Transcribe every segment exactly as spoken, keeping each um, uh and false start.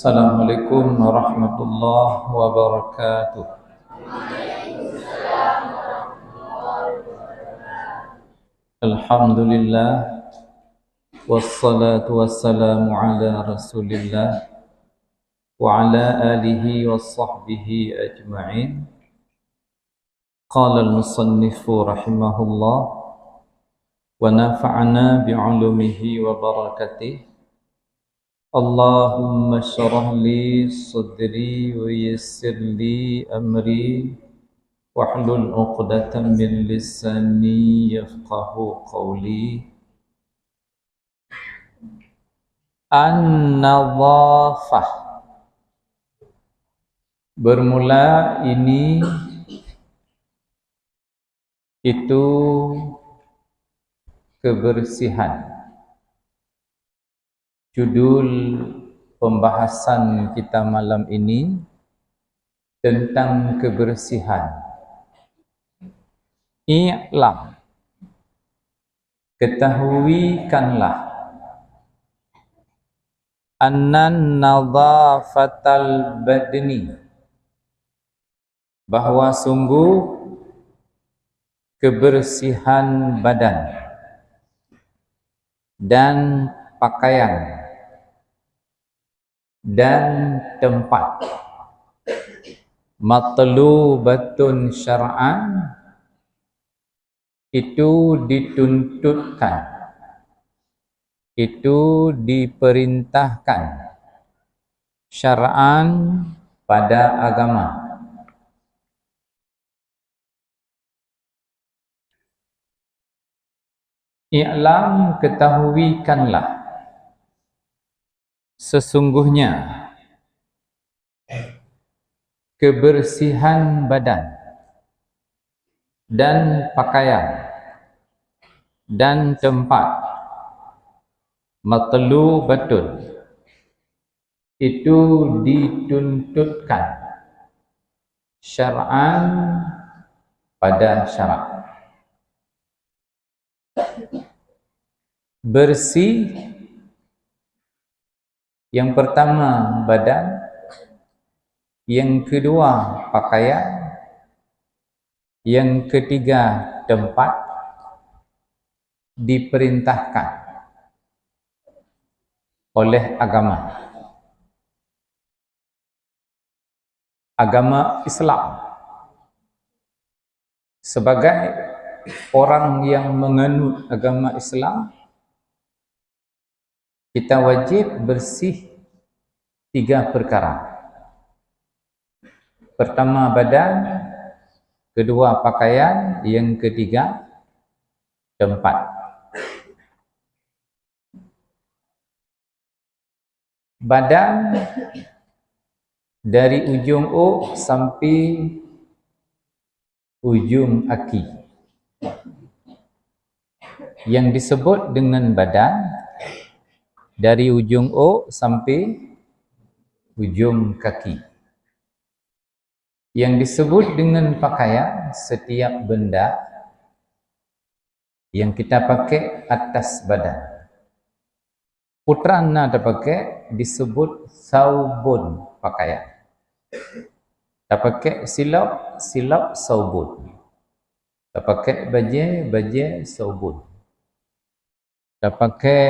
Assalamualaikum warahmatullahi wabarakatuh. Alhamdulillah, wassalatu wassalamu ala Rasulillah wa ala alihi wa sahbihi ajma'in. Qala al-musannifu rahimahullah, wa nafa'ana bi ulumihi wa barakatih. Allahumma syrah li sadri wa yassir li amri wahlul 'uqdatam min lisani yafqahu qawli. An-nadhafah. Bermula ini itu kebersihan. Judul pembahasan kita malam ini tentang kebersihan. I'lam, ketahuikanlah, annan nadhafatal badni, bahwa sungguh kebersihan badan dan pakaian dan tempat, matlubatun syar'an, itu dituntutkan, itu diperintahkan syar'an, pada agama. I'lam, ketahuikanlah, sesungguhnya kebersihan badan dan pakaian dan tempat, matlubatun, itu dituntutkan syar'an, pada syarak. Bersih, yang pertama badan, yang kedua pakaian, yang ketiga tempat, diperintahkan oleh agama. Agama Islam. Sebagai orang yang menganut agama Islam, kita wajib bersih tiga perkara. Pertama badan, kedua pakaian, yang ketiga tempat. Badan dari ujung ôk sampai ujung aki. Yang disebut dengan badan dari ujung ôk sampai ujung kaki. Yang disebut dengan pakaian setiap benda yang kita pakai atas badan. Putran na tapakai disebut saubun, pakaian. Tapakai silop, silop saubun. Tapakai bajée, bajée saubun. Tapakai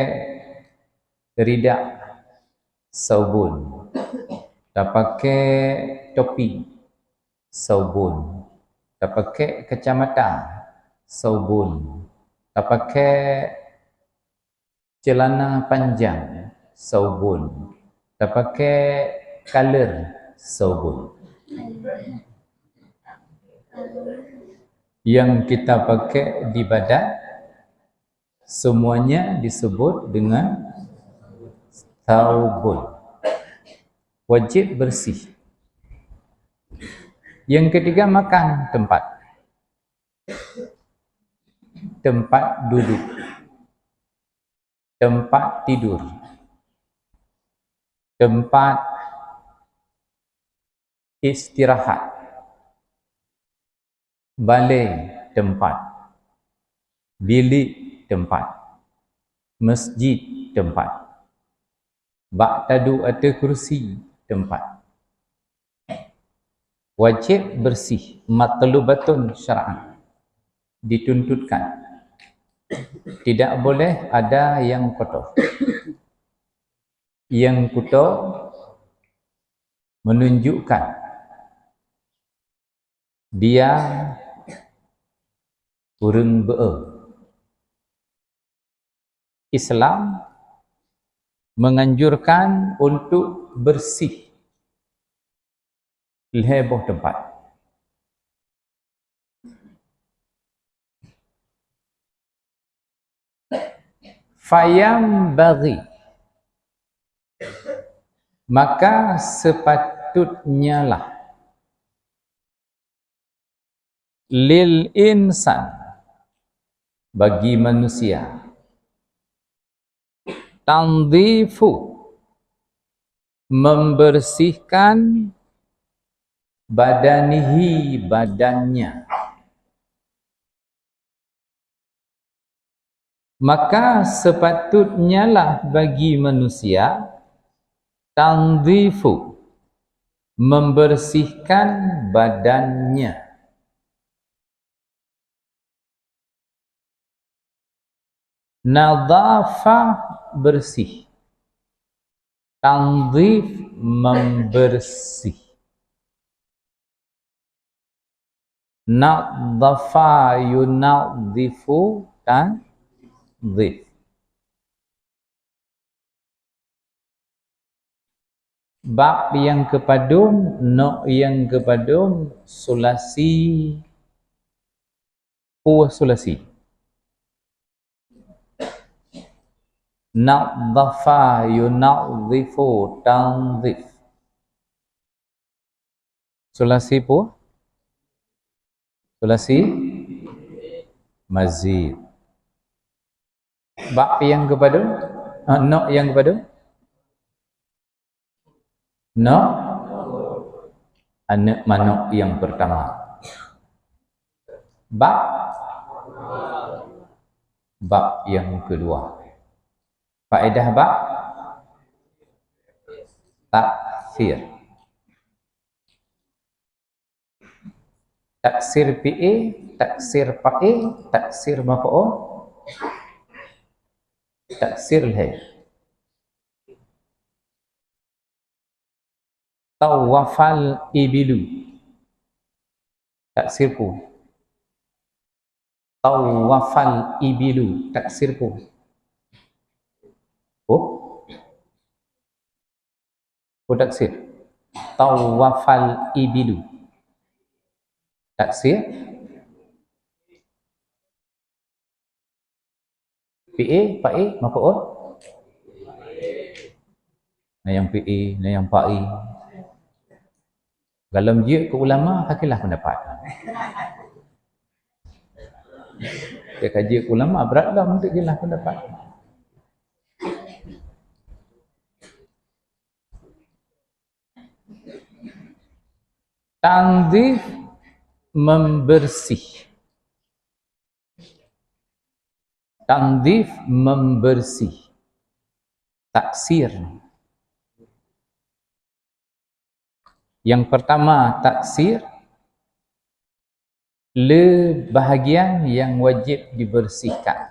ridak saubun. Tapakai topi saubun. Tapakai kacamata saubun. Tapakai celana panjang saubun. Tapakai kaler saubun. Yang kita pakai di badan, semuanya disebut dengan saubun. Wajib bersih. Yang ketiga, makan tempat. Tempat duduk. Tempat tidur. Tempat istirahat. Balée tempat. Bilik tempat. Masjid tempat. Bak taduek ateueh kursi teumpat. Wajéb beureuséh, matlubatun syar'an, dituntutkan. Tidak boleh ada yang kotor. Nyang kotor menunjukkan dia ureuëng beu-e. Islam menganjurkan untuk beureuséh lhée boh teumpat. Fayanbaghi, maka sepatutnyalah, lil insan, bagi manusia, tanzifu, membersihkan, badanihi, badannya. Maka sepatutnyalah bagi manusia, tanzifu, membersihkan badannya. Nadhafa, beureuséh. Tanzif, membersih. Nadhafa yunadhifu, tanzif. Bab nyang keupadum, nok nyang keupadum, sulasi, peue sulasi. Nadhafa yunadhifu, tanzif. Sulasi peue? Sulasi mazid. Bab nyang keupadum? Ah, nok nyang keupadum? Nok aneuëk manok nyang peurtama. Bab, bab nyang keudua. Faedah bab taksir. Taksir fi'il, taksir fa'il, taksir maf'ul, taksir lhée. Tawafal ibilu. Taksir peue? Tawafal ibilu. Taksir peue? Oh? Peue taksir? Tawafal ibilu. Taksir? Fi'il, fa'il, maf'ul? Na nyang fi'il, na nyang fa'il. Galom jeuet keu ulama, ka kilah peundapat. Ka jeuet keu ulama, brat lom untuk kilah peundapat. Tanzif, membersih. Tanzif, membersih. Taksir. Nyang peurtama taksir, le bahagian nyang wajéb dibeureuséhkan.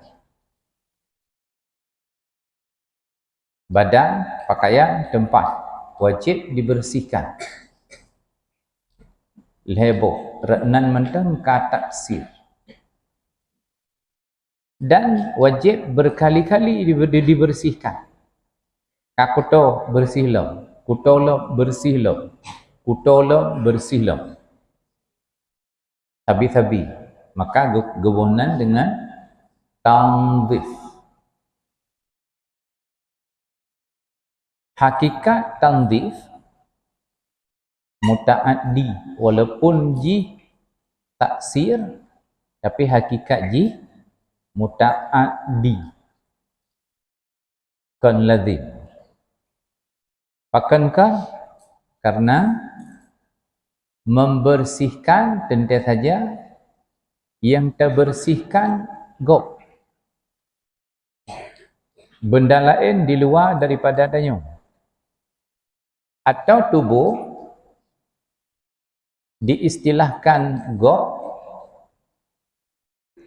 Badan, pakaian, teumpat wajéb dibeureuséhkan. Lhée boh, rot nan mantong ka taksir. Dan wajéb berkali-kali dibe-, di-, dibeureuséhkan. Ka kuto beureuséh lom, kuto lom beureuséh lom, kuto lom beureuséh lom. Sabe-sabe, maka geu-, geuboh nan deungon tanzif. Hakikat tanzif muta'addi, walaupun jih taksir, tapi hakikat jih muta'addi. Kon lazim. Pakon kon? Karena membersihkan teuntée saja nyang tabeureuséhkan gob. Benda laén di luwa daripada tanyoe. Atau tubuh diistilahkan gob,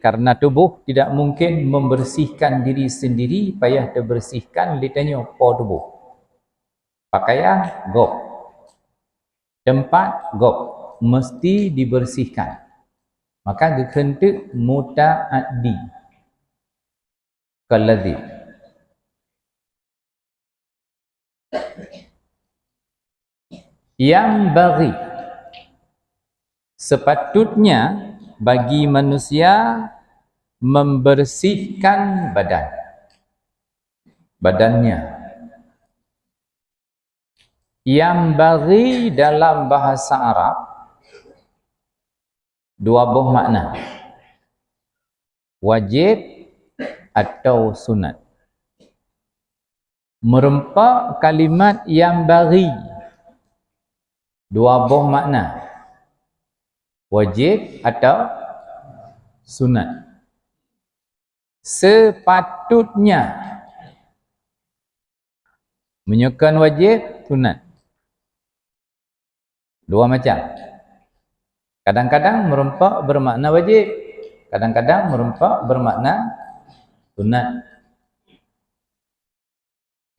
karena tubuh tidak mungkin membersihkan diri sendiri, payah dibersihkan lé tanyoe po tubuh. Pakaian gob, tempat gob, mesti dibersihkan. Maka geukheun teuk muta'addi. Kalladzi. Yanbaghi, sepatutnya bagi manusia membersihkan badan, badannya. Yanbaghi dalam bahasa Arab dua boh makna, wajib atau sunat. Meureumpok kalimat yanbaghi, dua boh makna, wajib atau sunat. Sepatutnya. Meunyoe kon wajib, sunat. Dua macam. Kadang-kadang meureumpok beumakna wajib, kadang-kadang meureumpok beumakna sunat.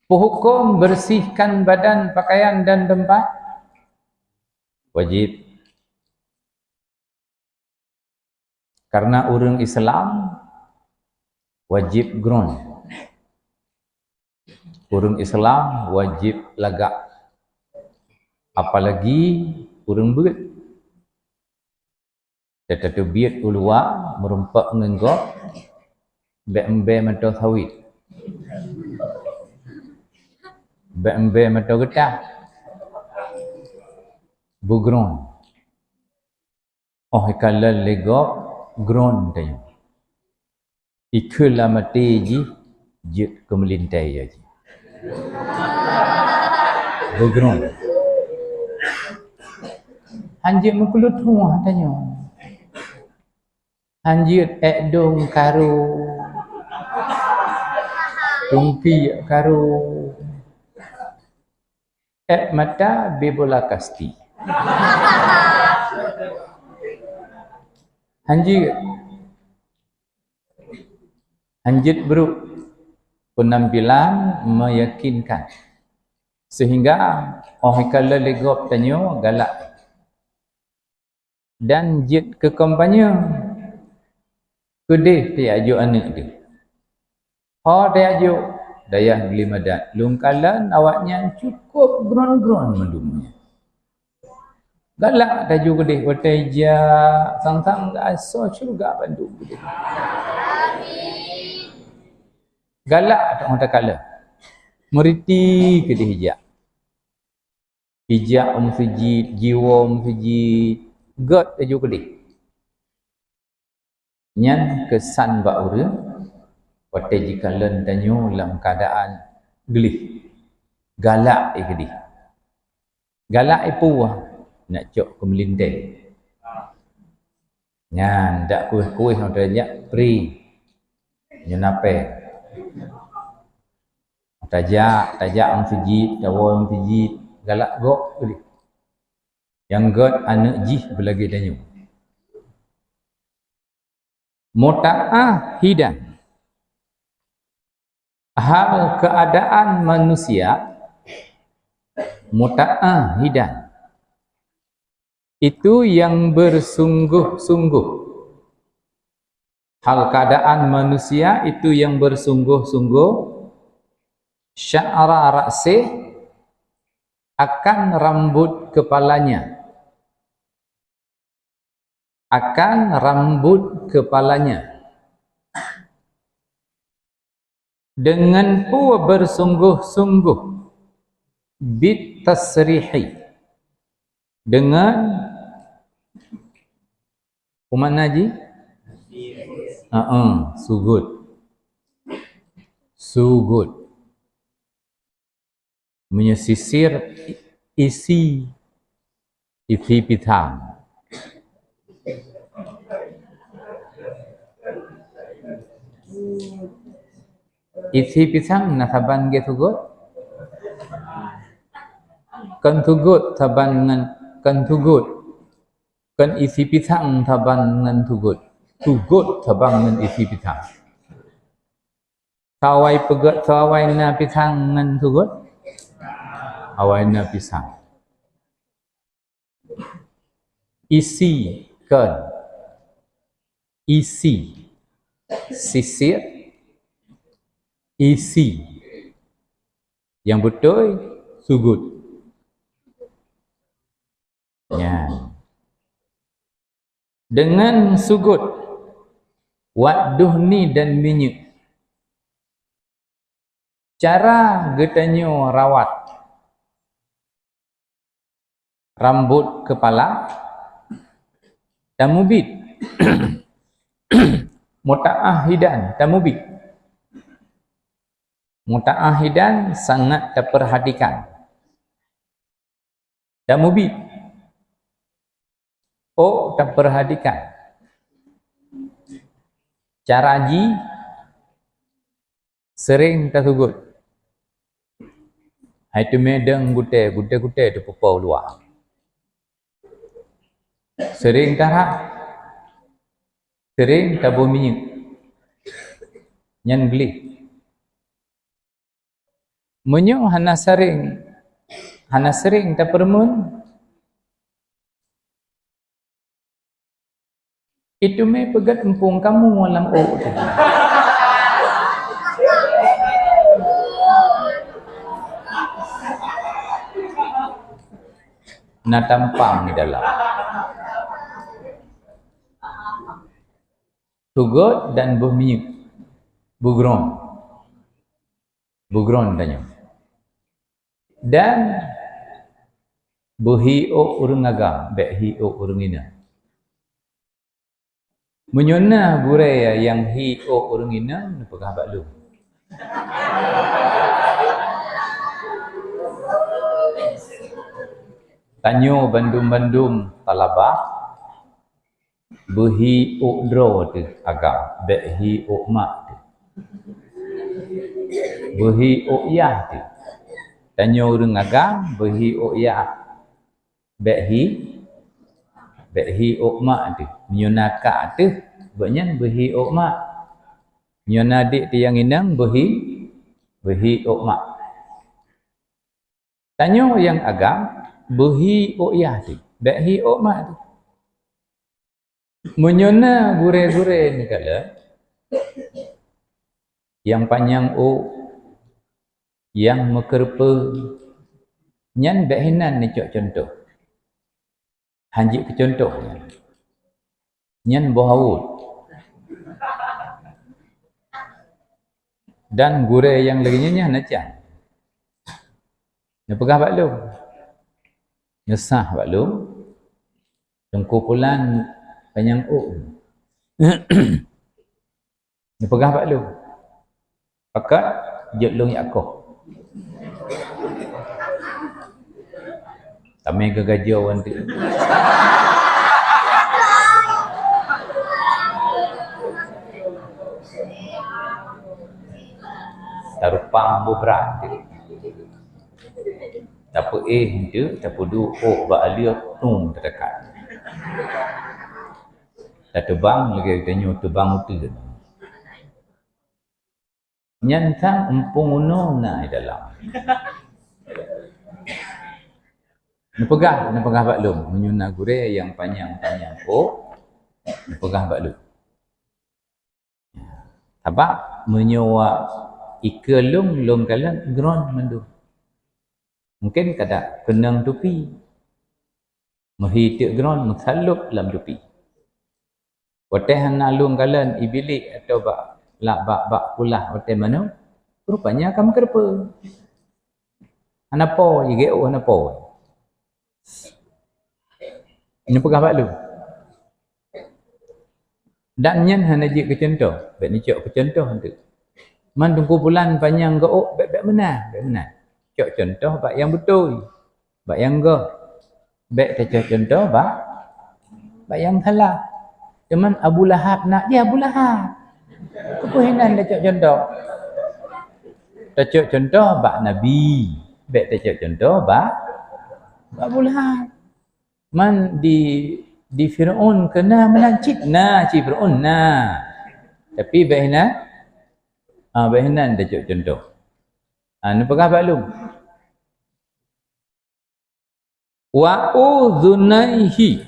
Peuhuköm bersihkan badan, pakaian dan tempat? Wajib. Karena ureuëng Islam wajib gron. Ureuëng Islam wajib lagak. Apalagi ureuëng beuet. Teutateubiet u luwa meureumpok ngon gob, bék embée meuto sawit. Bék embée meuto geutah. Beugron. Óh ikalon lé gob, gron tanyoe. Ikheun lam até jih jeuet keu meulintée ya jih. Beugron. Hanjeuet meukeulot ruah tanyoe. Hanjeuet ék dong karu. Tungki karu. Ék mata bibola kasti. Hanjeuet. Hanjeuet brok, penampilan meyakinkan. Sehingga óh ikalon lé gob tanyoe galak. Dan jeuet keu kampanye. Keudeh tajak jok aneuëk deuh. Ho tajak jok, dayah Geulimadat. Lôn kalon awaknyan cukup gron-gron mandum nyan. Galak tajak keudeh, watée jak sang-sang asoe syeuruga bandum keudeh. Galak teuh takalon. Meuriti keudeh jak. Ijak u meuseujid, jiwoe u meuseujid, gét laju keudeh. Nyan keusan bak ureuëng watée jikalon tanyoe lam keuadaan gleh, galak i keudeh. Galak i peue? Nak cok keu meulintée. Nyan dak kueh-kueh watée jak pri. Nyoe na péng. Tajak, tajak u meuseujid, tawoe u meuseujid, galak gob keudeh. Nyang gét aneuëk jih beulagée tanyoe. Muta'ahidan. Hal keuadaan manusia muta'ahidan. Itu yang bersungguh-sungguh. Hal keadaan manusia itu yang bersungguh-sungguh, sya'ra ra'sih, akan rambut kepalanya. Akan rambut kepalanya. Dengan peue bersungguh-sungguh? Bit tasrihi. Dengan, peue makna jih? Heeh, sujud. Sujud. Meunyoe sisir, isi, isi pisang. Isi pisang na saban gét sujud? Kon sugot saban ngon, kon sugot, kon isi pisang saban ngon sugot. Sugot saban ngon isi pisang. Soe awai peugét, soe awai na pisang ngon sugot? Awai na pisang. Isi, kon. Isi. Sisir. Isi. Nyang beutôi, sugot. Nyan. Deungon sugot, wat duhni dan minyeuk. Cara geutanyoe rawat rambot keupala, tamubiet. Mutaahidan, tamubiet. Mutaahidan sangat tapeurhatikan. Tamubiet. Ôk tapeurhatikan. Cara jih sering tasugot. Hai teumé deueng gutée, gutée-gutée teupeupo luwa. Sering tarhah, sering taboh minyeuk. Nyan gleh. Meunyoe hana sering, hana sering tapeureumeun, itume peugét empung kamoe lam ôk tadi. Na tampang di dalam. Sugot dan boh minyeuk. Beugrong. Beugrong tanyoe. Dan beuhi ôk ureuëng agam, bék hi ôk ureuëng inong. Meunyoe na gurée nyang hi ôk ureuëng inong, neupeugah bak lôn. Tanyoe bandum-bandum talabah, beuhi ôk droe teuh agam, bék hi ôk mak teuh. Beuhi ôk yah teuh. Tanyoe ureuëng agam, beuhi ôk yah. Bék hi, bék hi ôk mak teuh. Meunyoe na kak teuh, bék nyan beuhi ôk mak. Meunyoe na adék teuh nyang inong, beuhi, beuhi ôk mak. Tanyoe nyang agam, beuhi ôk yah teuh, bék hi ôk mak teuh. Meunyoe na gurée-gurée neukalon, nyang panyang ôk, nyang meukeureupeue, nyan bék hinan neucok cuntoh. Hanjeuet keu cuntoh nyan. Nyan boh awot. Dan gurée nyang lagée nyan nyan na cang. Neupeugah bak lôn. Neusah bak lôn. Teungku pulan panyang ôk. Neupeugah bak lôn. Pakat jeuet lôn jak koh. Tamé geugajoe wan teuk. Tarupang bubrat teuk. Tapeuéh teuk, tapeuduek ôk bak aleuek, tung teudekat. Tateubang lagée tanyoe teubang uteuen. Nyan sang empung unoe na di dalam. Neupeugah, neupeugah bak lôn, meunyoe na gurée nyang panyang-panyang ôk, neupeugah bak lôn. Sabab meunyoe ikeue lôn, lôn kalon gron mandum. Mungken kada keunong tupi. Meuhi teuk gron meusalop lam tupi. Watée hana lôn kalon ibilih atau bak, bak, bak kulah watée manok, rupanya ka meukeureupeue. Hana po, jigeuôh hana po. Neupeugah bak lôn. Dan nyan hana jeuet keu cuntoh, bék neucok keu cuntoh teuk. Man teungku pulan panyang geuôk, bék, bék meunan, bék meunan. Cok cuntoh bak nyang beutôi. Bak nyang göt, bék tacok cuntoh bak, bak nyang salah. Cuman Abu Lahab nak jih Abu Lahab. Keupeue hinan tacok cuntoh? Tacok cuntoh bak Nabi, bék tacok cuntoh bak, Bak Abu Lahab. Man di, di Firaun keu na meunan cit na, cit Firaun na. Tapi bèk na, ah, bèk na tacok cuntoh. Ah, neupeugah bak lôn. Wa udhunaihi.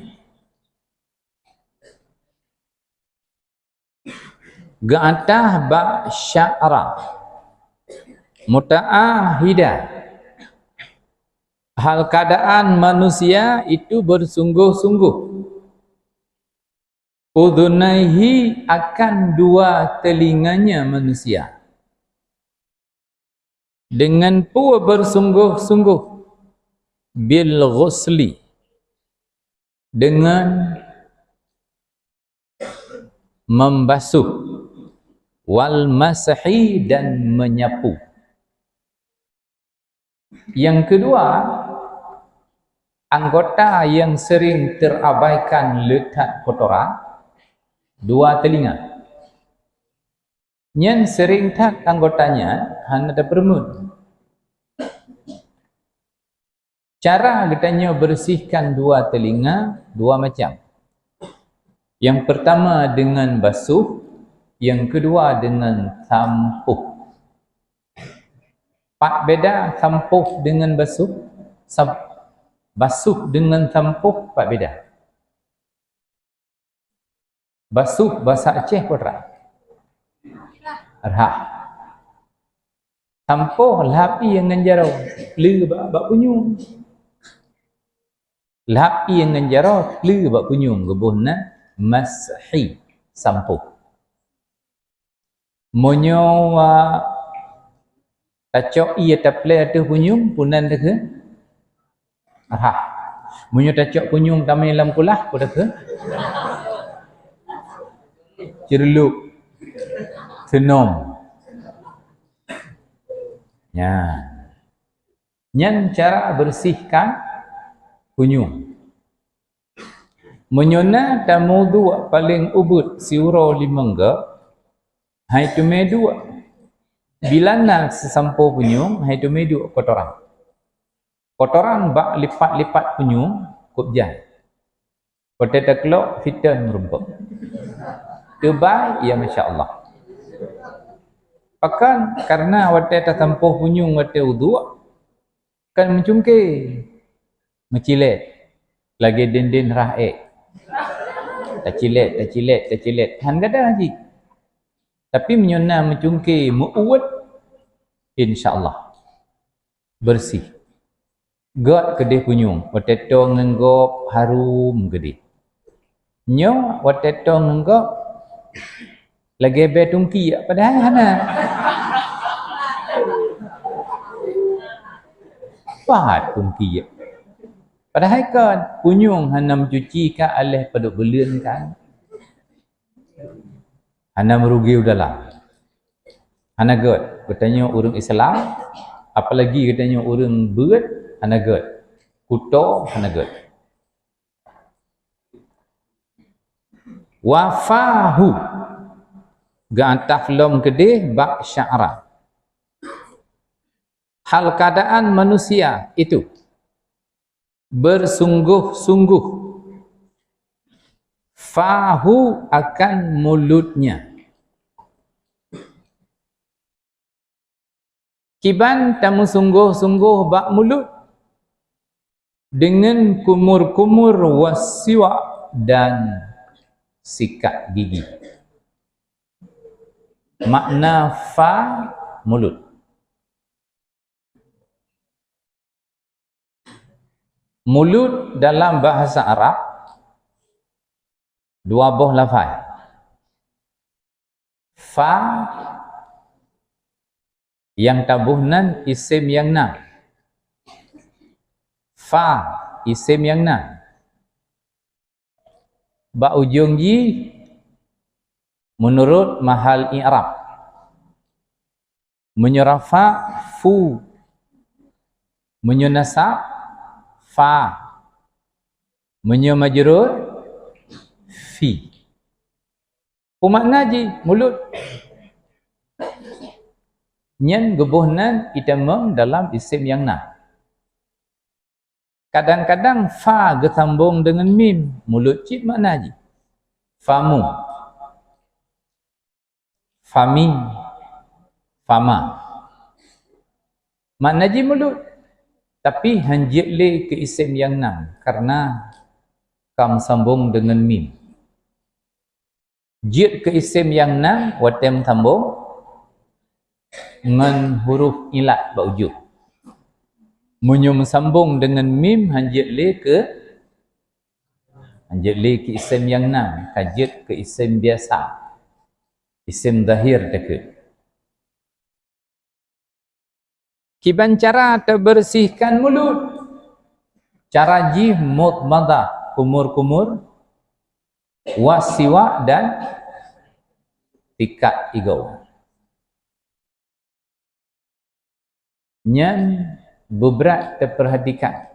Geuatah bak sya'ra. Muta'ahida. Hal keadaan manusia itu bersungguh-sungguh. Udhunaihi akan dua telinganya manusia. Dengan peue bersungguh-sungguh? Bil ghusli. Dengan membasuh. Wal mashi dan menyapu. Yang kedua, anggota yang sering terabaikan le that kotoran, dua telinga. Nyan sering that anggota nyan hana tapeureumeun. Cara geutanyoe bersihkan dua telinga dua macam. Yang pertama dengan basuh, yang kedua dengan sampoh. Pat beda sampoh dengan basuh? Sam-, basuh dengan sampoh pat beda. Basuh basa Aceh peue rhah? Rhah. Sampoh lhap ié ngon jaroe, pleue bak, bak punyueng. Lhap ié ngon jaroe, pleue bak punyueng, geuboh nan mashi, sampoh. Meunyoe, ah, tacok ié taplée ateueh punyueng, peue nan takheun? Rhah. Meunyoe tacok punyueng tamé lam kulah, peue takheun? Ceureulob. Seunom. Nyan. Nyan cara bersihkan punyueng. Meunyoe na tamuduek paleng ubit siuroe limong goe, hai teumé duek. Bila na seusampoe punyueng, hai teumé duek kotoran. Kotoran bak lipat-lipat punyueng kôb jai. Watée takeulok, fiteun meurumpok. Teubai, ya masya Allah. Pakon? Karena watée tasampoh punyueng watée uduk, kan meucungké, meucilét, lagée dindin rhah ék. Tacilét, tacilét, tacilét. Han gadôh jih. Tapi meunyoe na meucungké, meu-uet, insya Allah bersih. Gét keudeh punyueng, watée toe ngon gob harum keudeh. Nyoe watée toe ngon gob lagée bée tungkiek, padahai hana. Pat tungkiek. Padahai kan punyueng hana meucuci ka aléh padub buleuen kan. Hana meurugi u dalam. Hana gét. Geutanyoe ureuëng Islam, apalagi geutanyoe ureuëng beuet, hana gét. Kuto hana gét. Wafahu, geuataf lom keudeh bak sya'ra. Hal keadaan manusia itu bersungguh-sungguh. Fahu akan mulutnya. Kiban tameusunggoh-sunggoh bak mulut deungon kumur-kumur wasiwak dan sikat gigi. Makna fa, mulut. Mulut dalam bahasa Arab dua boh lafai. Fa nyang taboh nan isem nyang na. Fa isem nyang na. Bak ujong jih meunurot mahal i'rab. Meunyoe rafa, fu. Meunyoe nasab, fa. Meunyoe majrur, fi. Peue makna jih? Mulut. Nyan geuboh nan itamong dalam isem nyang na. Kadang-kadang fa geusambong deungon mim, mulot cit makna jih. Famu. Fami. Fama. Makna jih mulot. Tapi han jeuet lé keu isem nyang nam, karena ka meusambong deungon mim. Jeuet keu isem nyang nam watée meusambong ngon huruf ilat bak ujoe. Meunyoe meusambong deungon mim, han jeuet lé keu, han jeuet lé keu isem nyang nam, ka jeuet keu isem biasa. Isem zahir takheun. Kiban cara tabersihkan mulot? Cara jih madmadah, kumur-kumur, was siwak dan sikat igoe. Nyan beubrat tapeurhatikan.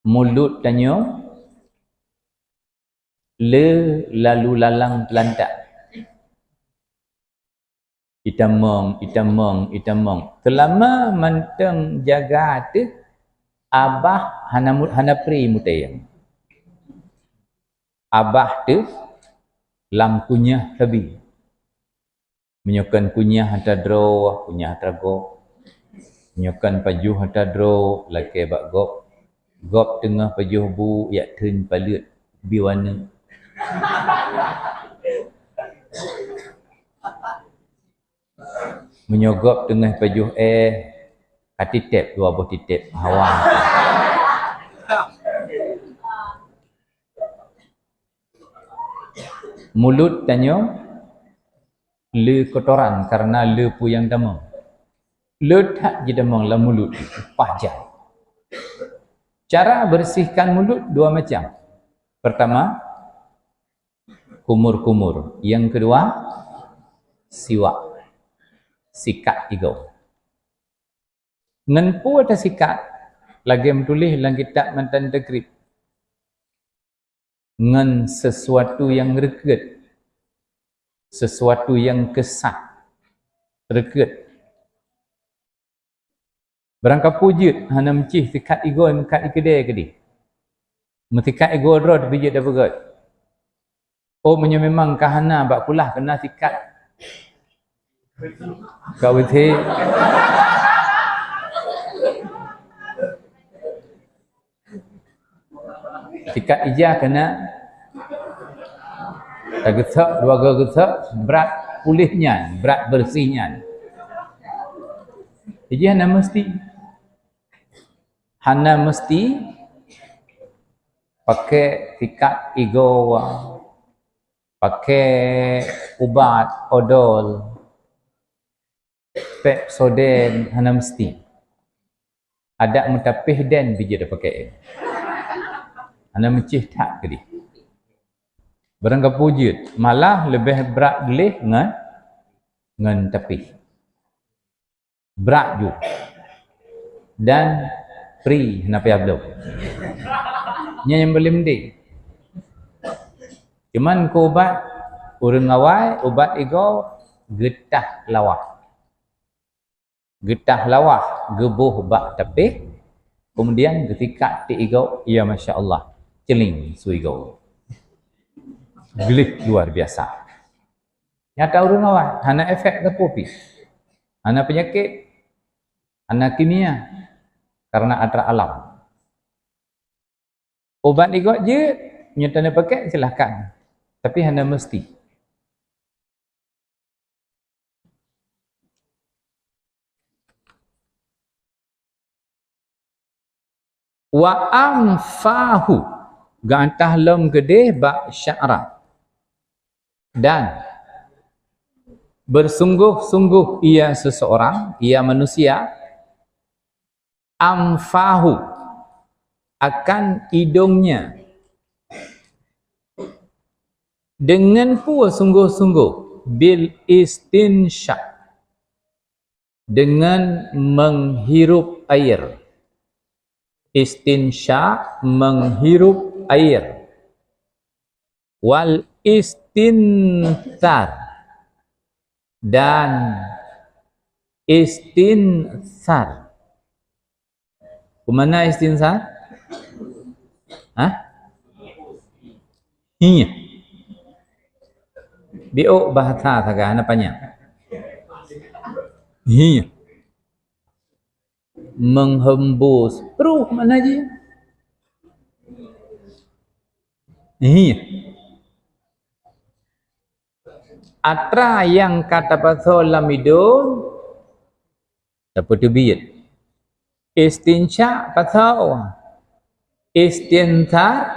Mulot tanyoe le lalu lalang teulantak. Itamong, itamong, itamong. Seulama mantong jaga teuh, abah hana mu-, hana pri muteng. Abah teuh lam kunyah sabe. Meunyoe kon kunyah atra droe, kunyah atra gob. Meunyoe kon pajoh atra droe, lakée bak gob. Gob teungoh pajoh bu, jak theun paleuet bi waneuk. Meunyoe gob teungoh pajoh éh, ka titeb dua boh titeb hawa. Mulot tanyoe le kotoran karena le peue nyang tamong. Le that jitamong lam mulot, pajan. Cara bersihkan mulut dua macam. Pertama, kumur-kumur. Yang kedua, siwak. Sikat igoe. Ngon peue tasikat? Lagée meutuléh lam kitab Matan Takrib. Ngon sesuatu nyang reukeut, sesuatu nyang keusat, reukeut. Barangkapeue jeuet hana meucih sikat igoe meukat ikeudée keudeh. Meusikat igoe droe tapi jeuet dapeugét. Oh, meunyoe memang ka hana bak kulah keunan sikat. Ka beutôi. Sikat ija keunan tageusok, dua goe geusok, brat puléh nyan, brat beureuséh nyan. Jadi hana meusti. Hana meusti pakai sikat igoe, pakai ubat odol, Pepsodent, hana meusti. Adak meutapéh den bijéh tapakai. Hana meucih that keudeh. Barangkapeue jeuet, malah leubeh brat gleh ngon, ngon tapéh. Brat ju. Dan pri hana payah bloe. Nyan nyang paleng penting. Cuman keu ubat ureuëng awai, ubat igoe geutah lawah. Geutah lawah geuboh bak tapéh, kemudian geusikat tiek igoe, ya masya Allah, ceuling su igoe. Gleh luar biasa. Nyata ureuëng awai, hana efek sapeue pih. Hana peunyakét, hana kimia, karena atra alam. Ubat igoe jeuet, nyoe taneuk pakai, silahkan. Tapi hana meusti. Wa anfahu, gantah lom keudeh bak sya'ra. Dan bersungguh-sungguh ia seseorang, ia manusia, anfahu, akan hidungnya. Dengan peue sungguh-sungguh? Bil istinsya, dengan menghirup air. Istinsya, menghirup air. Wal istinthar, dan istinthar. Peue makna istinsar? Hah? Hi. Biôk bahasa sagai, hana panyang. Hi. Menghembus. Peruh makna jih. Hi. Atra nyang ka tapasoe lam idong, tapeuteubiet. Istinsyak pasoe. Istinsar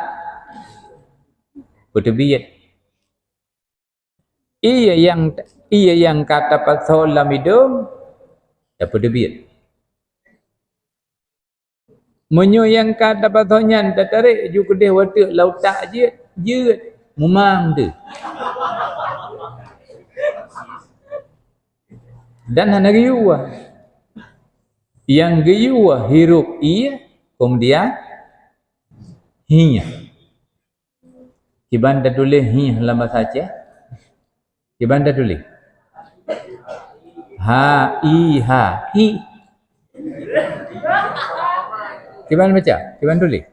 peuteubiet. Ié nyang, ié nyang ka tapasoe lam idong, tapeuteubiet. Meunyoe nyang ka tapasoe nyan tatarek ju keudeh wateuk lam utak jeuet, jeuet, mumang teuh. Dan hana geuyue. Nyang geuyue hirup ie, keumudian hi. Kiban tatuléh hi lam basa Aceh? Kiban tatuléh? Ha, i, ha, hi. Kiban baca? Kiban tuléh?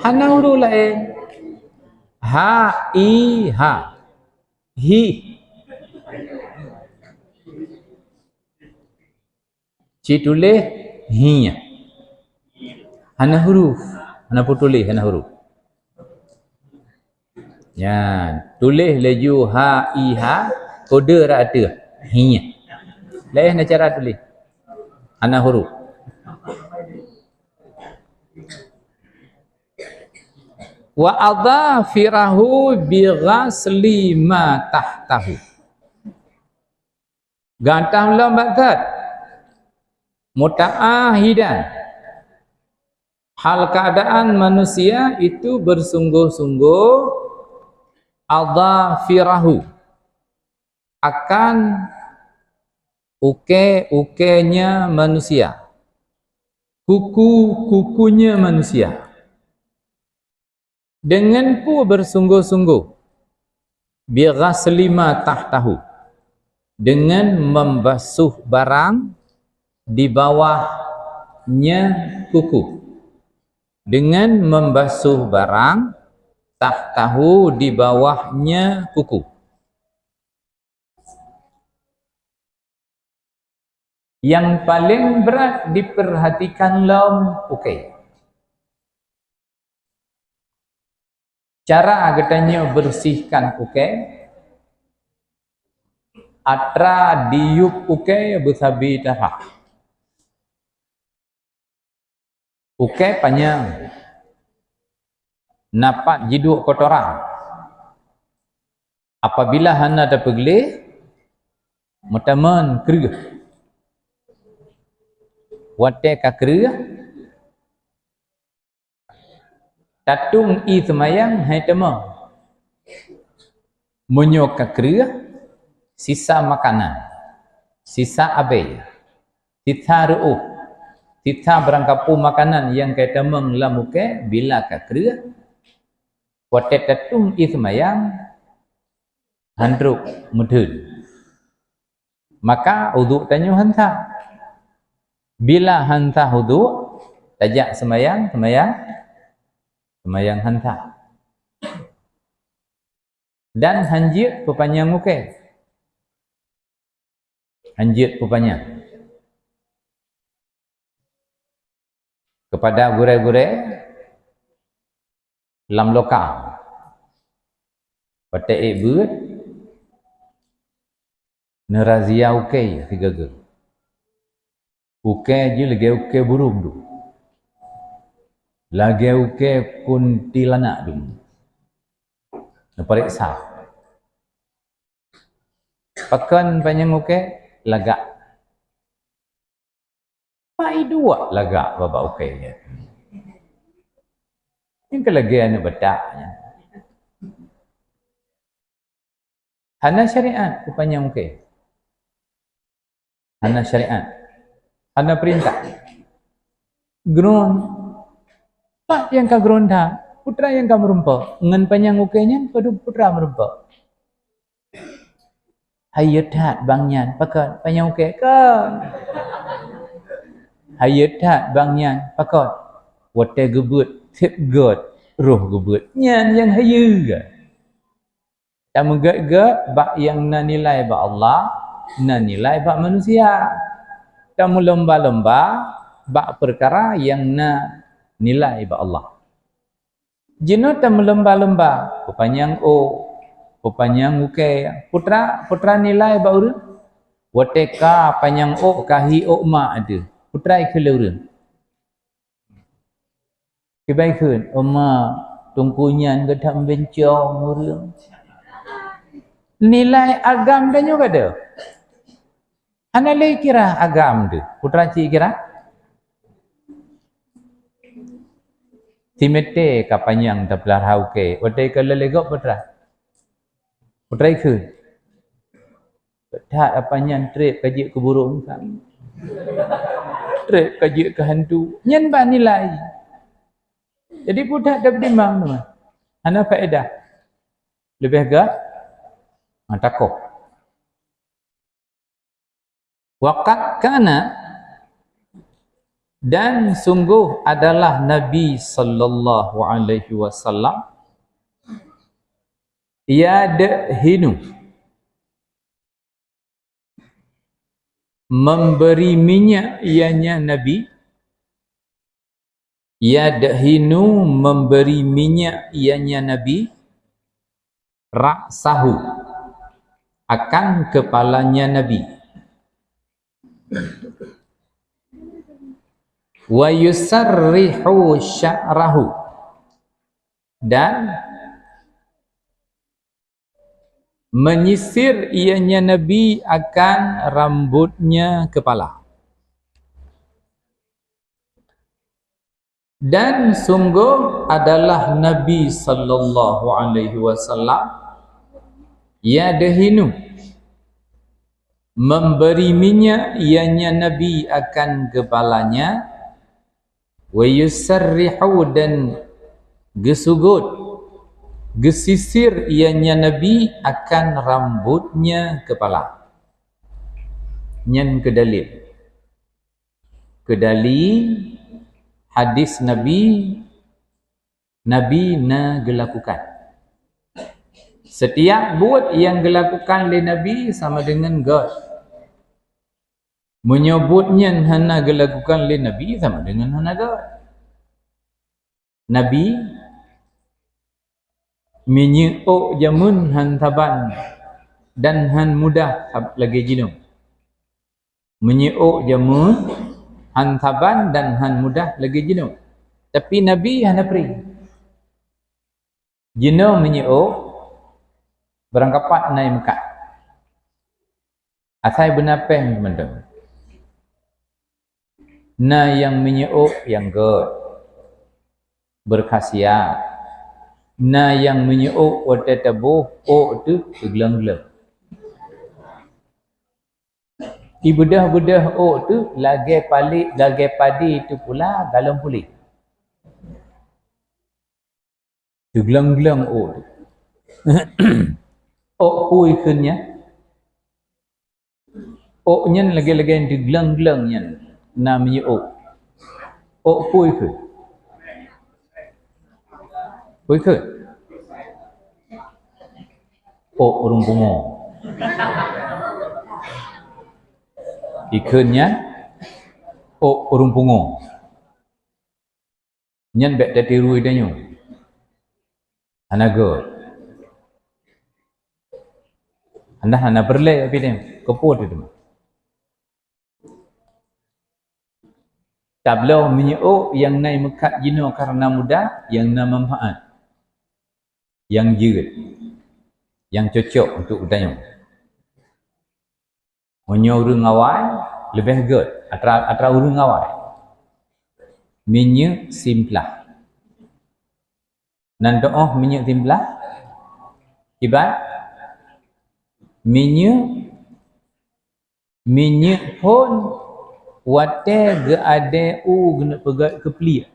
Hana huruf laén. Ha, i, ha. Hi. Ci tuléh hi. Hana huruf. Hana peutuléh, hana huruf. Nyan, tuléh laju ha, i, ha, kode rot ateueh. Hi. Laén na cara tuléh. Hana huruf. Wa adhafirahu bi ghasli ma tahtahu. Gantah lom bak that. Muta'ahidan. Hal keadaan manusia itu bersungguh-sungguh, adhafirahu, akan uke-ukenya manusia, kuku-kukunya manusia. Dengan peue bersungguh-sungguh? Bi ghasli ma tahtahu, dengan membasuh barang di bawahnya kuku. Dengan membasuh barang tahtahu, di bawahnya kuku. Nyang paleng brat diperhatikan lom uke. Cara geutanyoe bersihkan uke, atra diyueb uke beusabe darah. Uke panyang, na pat jiduek kotoran. Apabila hana tapeugleh, meutamong kreueh. Watée ka kreueh, tatung ié seumayang hai tamong. Meunyoe ka kreueh, sisa makanan, sisa abée, sisa reuôh, sisa barangkapeue makanan nyang ka tamong lam uke bila ka kreueh, watée tatung ié seumayang, hán trok meutheun. Maka udhu tanyoe hán sah. Bila hán sah udhu, tajak seumayang, seumayang, seumayang hán sah. Dan hán jeuet peupanyang uke. Hán jeuet peupanyang. Keupada gurée-gurée lam lokal, watée ék beuet, neurazia uke sigoe-goe. Uke jih lagée uke burông dum, lagée uke kuntilanak dum. Neupareksa. Pakon panyang uke? Lagak. Pai dua lagak babah uke nyan. Nyang keu lagée aneuk batak nyan. Hana syariat peupanyang uke. Hana syariat. Hana peurintah. Gron. Pat nyang ka gron that? Putra nyang ka meurumpok. Ngon panyang uke nyan padub putra meurumpok. Hayeu that bang nyan, pakon? Panyang ukée kon. Hayeu that bang nyan, pakon? Watée geubeuet, seb gét, roh geubeuet. Nyan nyang hayeu. Tameugét-gét bak nyang na nilai bak Allah, na nilai bak manusia. Tameulomba-lomba bak peukara nyang na nilai bak Allah. Jinoe tameulomba-lomba, peupanyang ôk, peupanyang ukée. Peue treuk, peue treuk nilai bak ureuëng? Watée ka panyang ôk, ka hi ôk mak teuh, peue treuk keu lé ureuëng? Kiban kheun, "Oh mak, teungku nyan geutam beuncong ureuëng." Nilai agam tanyoe ka deuh. Hana lé kira agam teuh. Peue treuk cit kira? Simeté ka panyang tapeulara ukée. Watée ka lheueh lé gob peue treuk? Peue treuk kheun? That apa nyan treb ka jeuet keu burông kan? Treb ka jeuet keu hantu. Nyan ban nilai. Jadi peue that tapeutimang teuma? Hana faedah. Leubeh gét, ha, takoh. Wa qad kana, dan sungguh adalah Nabi sallallahu alaihi wasallam, yadhinu, memberi minyak ianya Nabi, yadhinu, memberi minyak ianya Nabi, ra'sahu, akan kepalanya Nabi. Wa yusarrihu sya'rahu, dan menyisir ianya Nabi akan rambutnya kepala. Dan sungguh adalah Nabi sallallahu alaihi wasallam yadhinu, memberi minyak ianya Nabi akan kepalanya, wa yusarrihu, dan geusugot, geusisir ianya Nabi akan rambutnya kepala. Nyan keu dalil. Keu dalil hadis Nabi, Nabi na geulakukan. Setiap buet nyang geulakukan lé Nabi sama dengan gét. Meunyoe buet nyan hana geulakukan lé Nabi, sama dengan hana gét. Nabi, minyeuk ôk jameun han saban dan han mudah sab-, lagée jinoe. Minyeuk ôk jameun han saban dan han mudah lagée jinoe. Tapi Nabi hana pri. Jinoe minyeuk ôk barangkapat na nyang meukat. Asai beuna péng mantong. Na nyang minyeuk ôk nyang gét, berkhasiat. Na nyang minyeuk ôk watée taboh ôk teuh teugleng-gleng. Ibeudoh-beudoh ôk teuh lagée palek, lagée padé teuh pula galom puléh. Teugleng-gleng ôk teuh. Ôk peue kheun nyan? Ôk nyan lagée-lagée teugleng-gleng nyan na minyeuk ôk. Ôk peue kheun? Peue kheun? Ôk ureuëng pungo. Ikheun nyan ôk ureuëng pungo. Nyan bék tatiru tanyoe. Hana gét. Hana, hana peureulée pih deh. Keupeue teuma? Tabloe minyeuk ôk nyang na meukat jinoe kareuna mudah, nyang na manfaat, nyang jeuet, nyang cocok untuk geutanyoe. Meunyoe ureuëng awai, leubeh gét atra, atra ureuëng awai. Minyeuk simplah. Nan teuôh minyeuk simplah? Kiban? Minyeuk, minyeuk phon watée geuadée u geuneuk peugét keu pliek.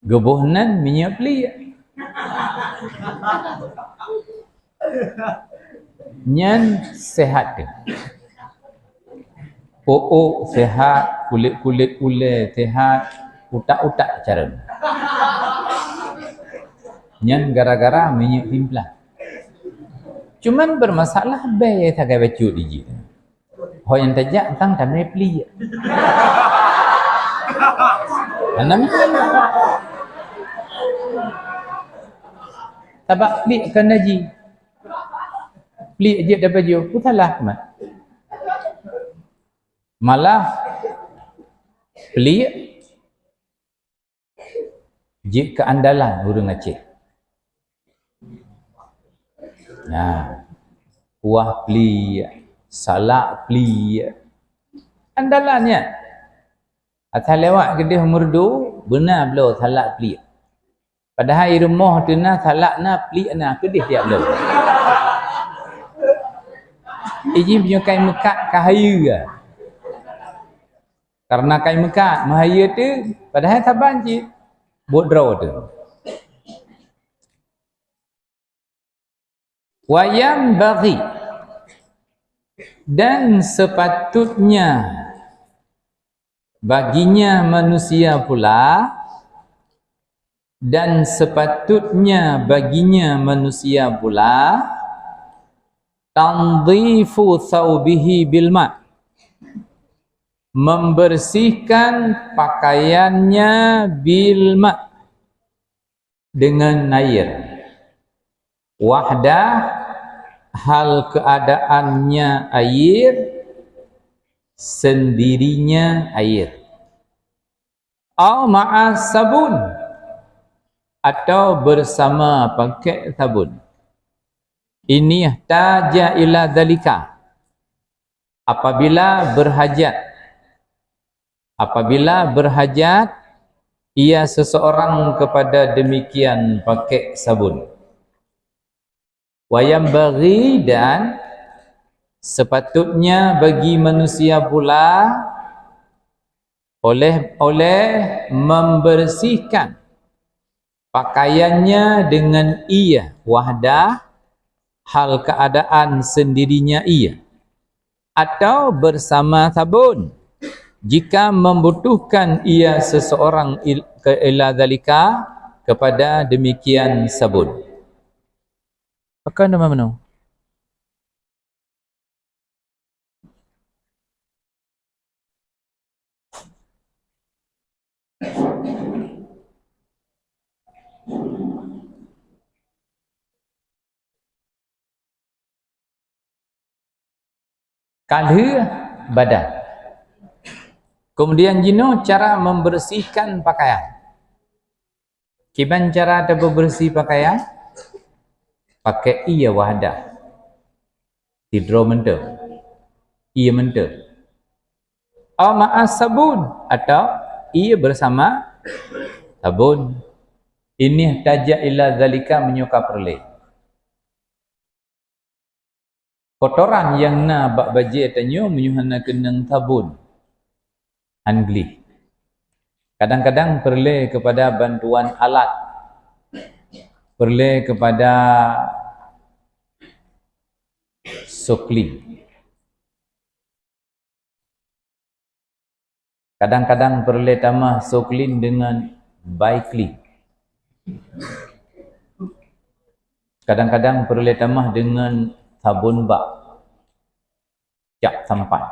Geuboh nan minyeuk pliek. Nyan sehat teuh. Ôk-ôk sehat, kulét-kulét ulée sehat, utak-utak carông. Nyan gara-gara minyeuk timplang. Cuman bermasalah bèe sagai bacut di jih. Ho nyang tajak tang tamé pliek. Hana meunan. Sabab pliek kan najis. Pliek jeuet tapajoh, peue salah mat. Malah pliek jeuet keu andalan ureuëng Aceh. Nah, kuah pliek, salak pliek. Andalan nyan. Asai lewat keudeh Meureudu, beuna bloe salak pliek. Padahai i rumoh teuh na salak na, pliek na, keudeh tiep bloe. Iji meunyoe kai meukat ka hayeue. Karena kai meukat, meuhayeue teuh, padahai saban cit. Buet droe teuh. Wa yanbaghi, dan sepatutnya baginya manusia pula, dan sepatutnya baginya manusia pula, tanzifu thaubihi bil ma, membersihkan pakaiannya bil ma, dengan air. Wahdah, hal keadaannya air, sendirinya air. Au ma'a sabun, atau bersama pakai sabun. Ini ihtaja ila dzalika. Apabila berhajat, apabila berhajat ia seseorang kepada demikian pakai sabun. Wa yanbaghi, dan sepatutnya bagi manusia pula oleh, oleh membersihkan pakaiannya dengan ia, wahdah, hal keadaan sendirinya ia, atau bersama sabun, jika membutuhkan ia seseorang il-, ke ila dzalika, kepada demikian sabun. Pakon nama menu? Ka lheueh badan. Kemudian jinoe cara membersihkan pakaian. Kiban cara tabeureusi pakaian? Pakai ie wahdah. Sidroe mantong. Ie mantong. Au ma'a sabun, atau ie bersama sabun. Ini ihtaja ila dzalika, meunyoe ka peureulée. Kotoran nyang na bak bajée tanyoe meunyoe hana keunong sabun, han gleh. Kadang-kadang peureulée keupada bantuan alat, peureulée keupada Soklin. Kadang-kadang peureulée tamah Soklin deungon Baiklin. Kadang-kadang peureulée tamah deungon sabon bak, cap sampan.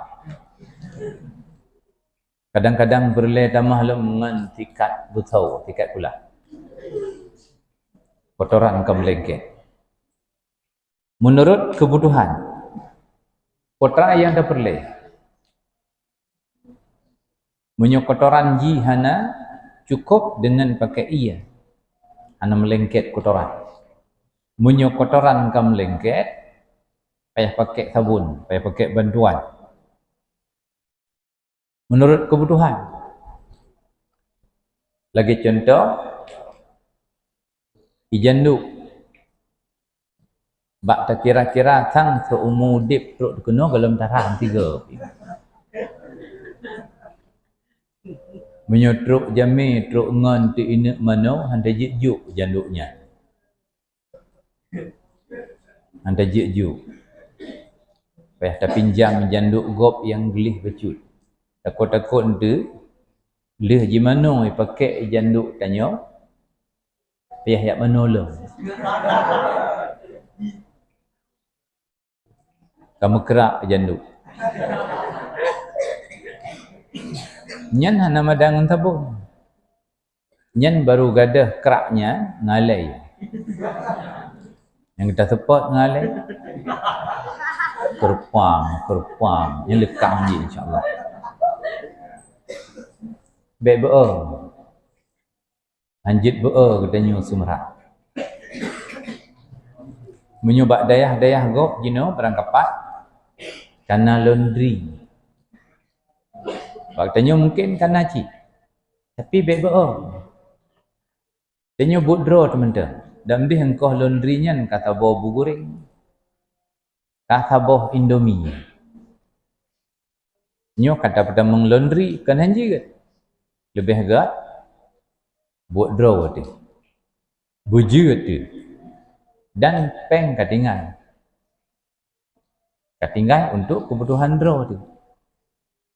Kadang-kadang peureulée tamah lom ngon sikat beusoe, sikat kulah. Kotoran ka meulengket. Meunurot keubutuhan, peue nyang tapeureulée. Meunyoe kotoran jih hana, cukup deungon pakai ie, hana meulengket kotoran. Meunyoe kotoran ka meulengket, payah pakai sabon, payah pakai bantuan. Meunurot keubutuhan. Lagée cuntoh, ijanduk. Bak takira-kira sang seumu udeb trok keunoe gohlom tarang tiga. Meunyoe trok jamé, trok ngon teuineuk manoe, han tajeuet jok janduk nyan. Hana jeuet-jeuet. Payah tapinjam janduk gob nyang gleh bacut. Takot-takot enteuk lheueh jimanoe jipakék janduk tanyoe, payah jak manoe lom. Ka meukrak janduk. Nyan hana mada ngon sabon. Nyan baru gadoh kraknya ngalai. Nyang gata seupôt ngalai. Keureumpang, keureumpang. Nyan leukam jih, insya Allah. Bék beu-o. Hanjeuet beu-o geutanyoe seumeurat. Meunyoe bak dayah-dayah gob jinoe barangkapat, kana laundry. Bak tanyoe mungken kana cit. Tapi bék beu-o. Tanyoe buet droe teumantong. Dan deh engkoh laundry nyan ka saboh bu goreng. Ka saboh Indomie. Nyoe ka tapeutamong laundry kon hanjeuet. Leubeh gét buet droe teuh. Beujeuet teuh. Dan péng ka tinggai. Ka tinggai untuk keubutuhan droe teuh.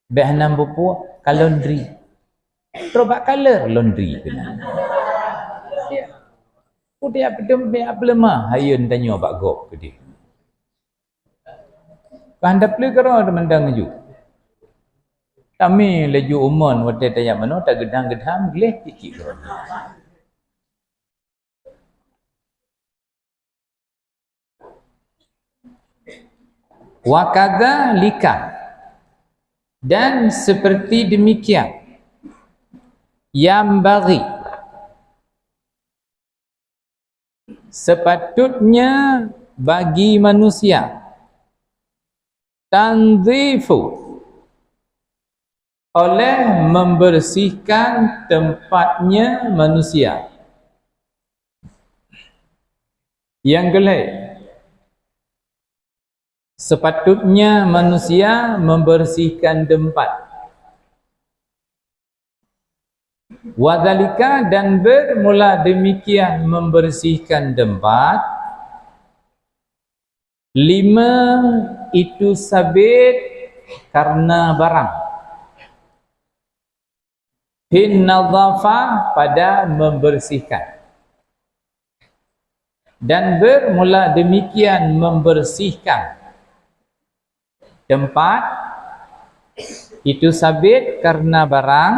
Bék hana beupue ka laundry. Troh bak kaler laundry keunan. Ya. Peue tajak peudeueng, tajak peuleumah hayeuen tanyoe bak gob keudeh. Ka hana peue keudroe teumantong laju. Tamé laju umon watée tajak manoe tageudang-geudang gleh cicik keudroe. Wa kadzalika, dan seperti demikian, yanbaghi, sepatutnya bagi manusia, tanzifu, oleh membersihkan tempatnya manusia. Nyang keulhée, sepatutnya manusia membersihkan tempat. Wadzalika, dan bermula demikian membersihkan tempat, lima, itu sabit karena barang. Hin nadhafah, pada membersihkan. Dan bermula demikian membersihkan tempat, itu sabit karena barang,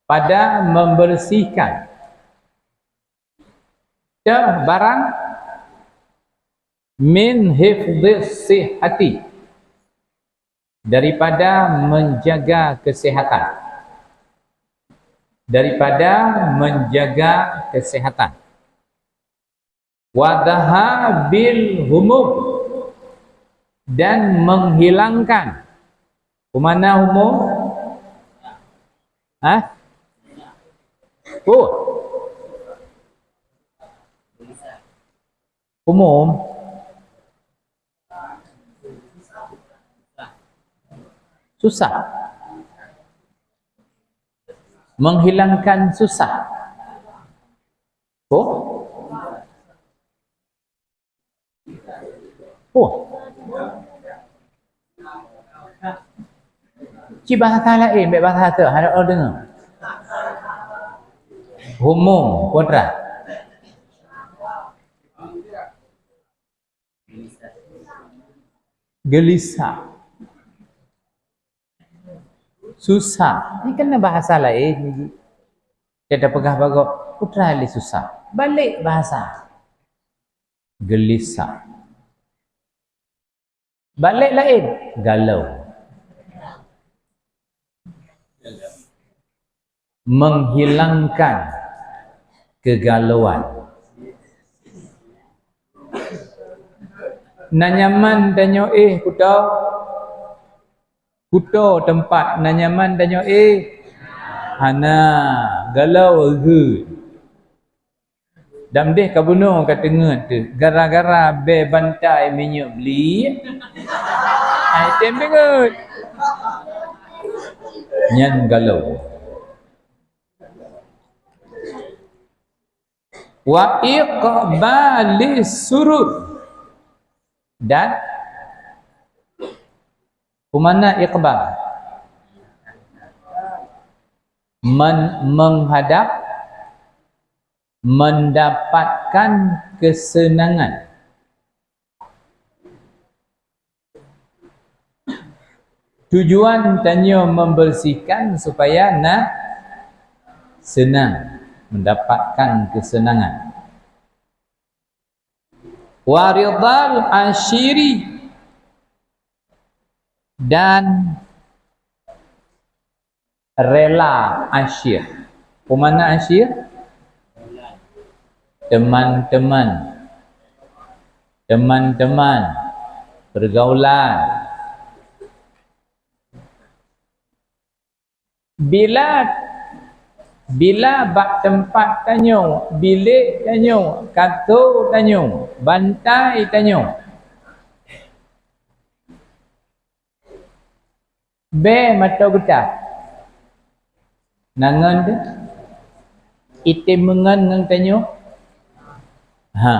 pada membersihkan. Dah barang, min hifdhis sihhati, daripada menjaga kesehatan. Daripada menjaga kesehatan. Wa dhahabil humum, dan menghilangkan. Peue makna humum? Hah? Peue? Umum. Susah. Menghilangkan susah. Oh? Oh. Ci bahasa laén, bék bahasa teuh, hana ureueng deungoe. Humum, kodrat. Gelisah. Susah. Ini kan bahasa laén. Kita peugah bagoe, peue teuma lé susah. Balek bahasa. Gelisah. Balek laén, galau. Menghilangkan kegalauan. Na nyaman tanyoe éh kuto? Kuto teumpat na nyaman tanyoe éh? Hana, galau geuh. Dan deh ka bunoe ka teungeut teuh, gara-gara bée bantai minyeuk bli, ai tem teungeut. Nyan galau. Wa iqbalis surur. Dan peue makna iqbal? Men-, menghadap, mendapatkan kesenangan. Tujuan tanyoe membersihkan supaya na senang, mendapatkan kesenangan. Wa ridal asyiri, dan rela asyir. Peue makna asyir? Teman-teman. Teman-teman. Pergaulan. Bila, bila bak teumpat tanyoe, bilék tanyoe, kato tanyoe, bantai tanyoe, bèe mata geuta. Na ngon teuh? Item meungon ngon tanyoe? Ha.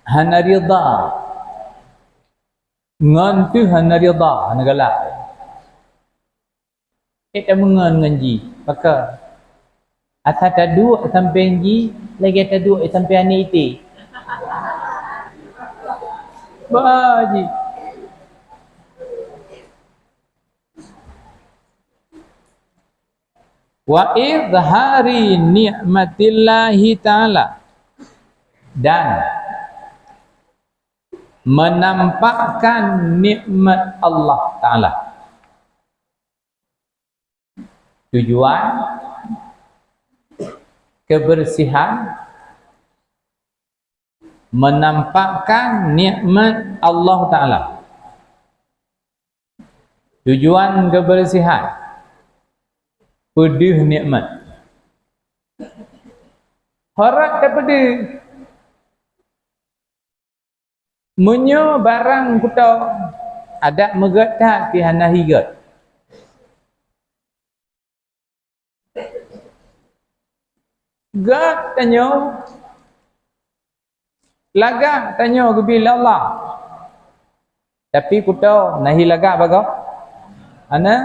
Hana ridha. Ngon teuh hana ridha, hana galak. Ék tameungon ngon jih, pakon? Asai taduek sampéng jih, lagèe taduek sampéng aneuk ité. Bah jih. Wa izhari ni'matillahi ta'ala, dan menampakkan nikmat Allah Ta'ala. Tujuan kebersihan menampakkan nikmat Allah Ta'ala. Tujuan kebersihan peudeuh nikmat. Harap tapeudeuh. Meunyoe barang kuto adak meugét that pih hana hi gét. Gét tanyoe, lagak tanyoe geubri lé Allah. Tapi kuto na hi lagak bagoe? Hana.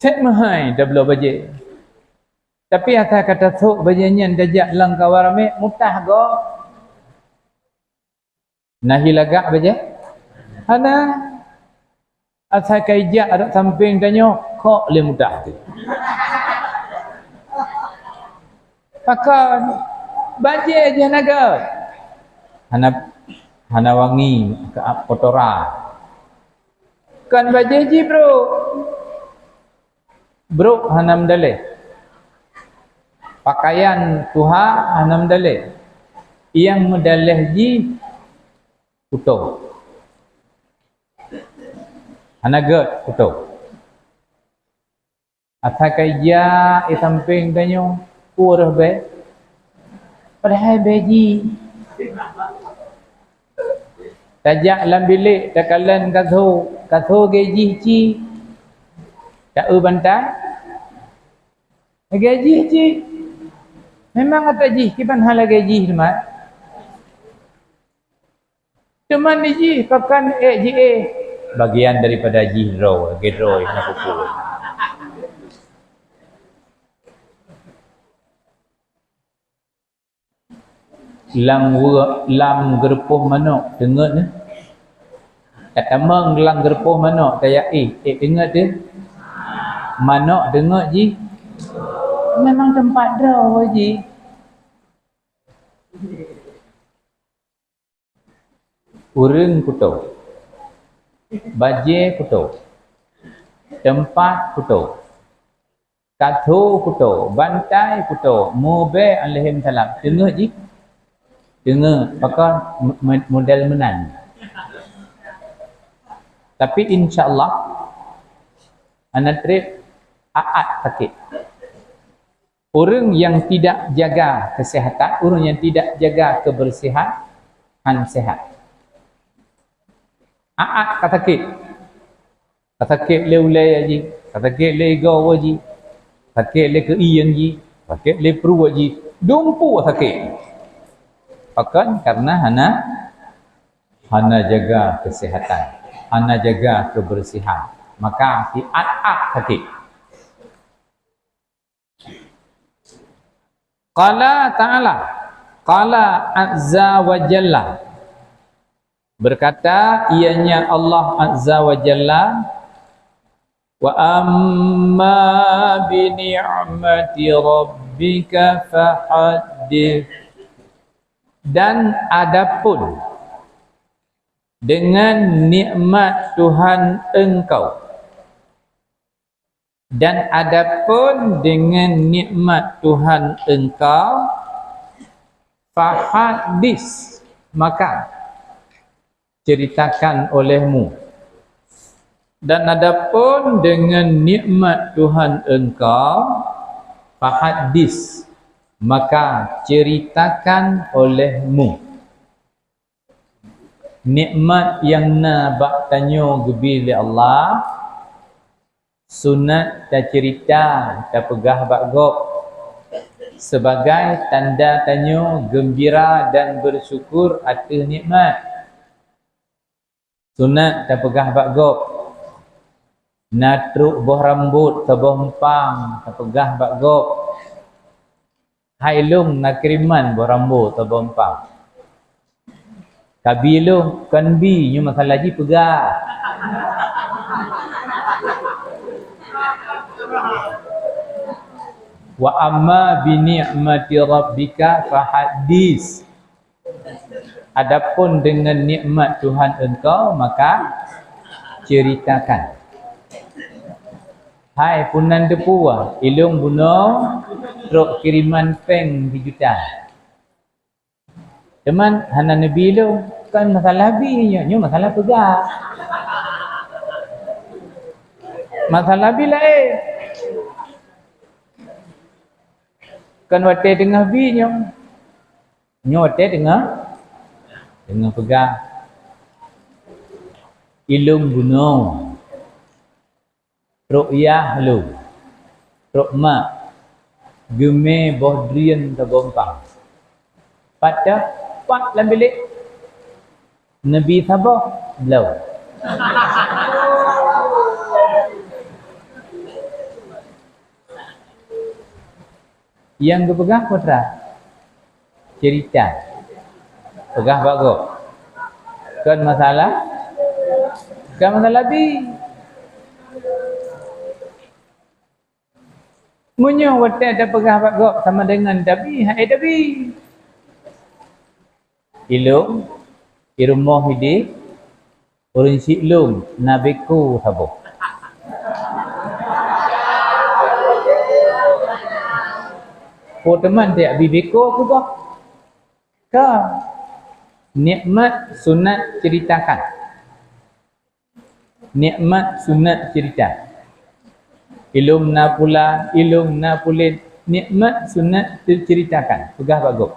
Sép meuhai tabloe bajèe. Tapi asai ka tasôk bajèe nyan tajak lam kawan ramè, mutah gob. Na hi lagak bajèe? Hana. Asai ka ijak rot sampéng tanyoe, kok lé mutah teuh. Pakon? Bajèe jih hana gét. Hana, hana wangi, keuab kotoran. Kon bajèe jih brôk. Brôk hana meudaléh. Pakaian tuha hana meudaléh. Nyang meudaléh jih kuto. Hana gét kuto. Asai ka ijak i sampéng tanyoe, peue reuh bèe? Padahai bèe jih. Tajak lam bilék, takalon kasô, kasô lagèe jih cit. Ta-eu bantai, lagèe jih cit. Memang ata jih kiban hana lagèe jih teuma. Teuma jih pakon ék jiéh, bagian daripada jih droe, lagèe droe na pupuk. Lam weu-, lam geureupoh manok teungeut nyan. Tatamong lam geureupoh manok tajak éh, ék teungeut teuh. Manok teungeut jih. Memang teumpat droe jih. Ureueng kuto, bajèe kuto, teumpat kuto, kasô kuto, bantai kuto, meubèe alaihissalam, teungeut jih, teungeut pakon me-, me-, model meunan. Tapi insya Allah hana trép aat sakét. Ureueng nyang tidak jaga kesehatan, ureueng nyang tidak jaga kebersihan, han sehat. Aat ka sakét. Ka sakét lé ulèe jih, ka sakét lé igoe jih, sakét lé keuieng jih, sakét lé pruet jih, dumpeue sakét. Pakon? Karena hana, hana jaga kesehatan, hana jaga kebersihan, maka siat-at sakit. Qala ta'ala, qala azza wa jalla, berkata ianya Allah azza wa jalla, "Wa amma bi ni'mati rabbika fahaddits." Dan adapun dengan nikmat Tuhan engkau, dan adapun dengan nikmat Tuhan engkau, fahaddits, maka ceritakan olehmu. Dan adapun dengan nikmat Tuhan engkau, fahaddits, maka ceritakan olehmu. Nikmat nyang na bak tanyoe geubri lé Allah, sunat taceurita, tapeugah bak gob, sebagai tanda tanyoe geumbira dan beusyukur ateueh nikmat. Sunat tapeugah bak gob. Na trok boh rambot saboh eumpang, tapeugah bak gob, "Hai lôn, na kiriman boh rambot saboh eumpang." Ka bi lôn, kon bi, nyoe masalah jih peugah. "Wa amma bi ni'mati rabbika fahaddits." Adapun dengan nikmat Tuhan engkau, maka ceritakan. "Hai punan teupeu, ilôn bunoe trok kiriman péng sijuta." Teuma hana neubi lôn, kon masalah bi nyoe, nyoe masalah peugah. Masalah bi laén. Kon watée teungoh bi nyoe. Nyoe watée teungoh, teungoh peugah, "Ilôn bunoe trok yah lôn, trok mak, geumé boh drien saboh eumpang." Pat, pat lam bilék, neubi saboh, bloe. Nyang geupeugah peue teuma? Cerita. Peugah bak gob. Kon masalah, kon masalah bi. Meunyoe watée tapeugah bak gob sama dengan tabi, hai tabi. Ilôn, i rumoh idéh, ureuëng syiek lôn na beko saboh. Peue teuma tajak bi beko keu gob? Ka. Nikmat sunat ceritakan. Nikmat sunat cerita. Ilôn na pulan, ilôn na pulen, nikmat sunat teuceritakan, peugah bak gob.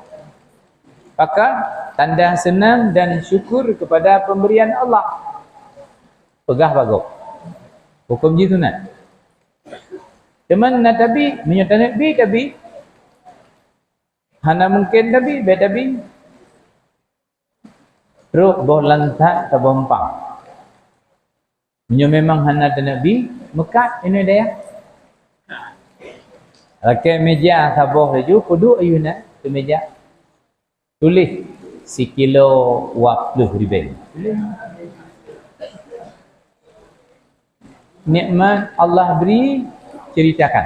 Pakon? Tanda seunang dan syukur kepada pemberian Allah. Peugah bak gob. Huköm jih sunat. Teuma na tabi, meunyoe taneuk bi, tabi. Hana mungken tabi, bék tabi. Trok boh lansat saboh eumpang. Meunyoe memang hana taneuk bi, meukat inoe dayah. Lakée meja saboh laju, peuduek ayeuena keu meja. Tuléh sikilo dua ploh ribée. Nikmat Allah bri, ceritakan.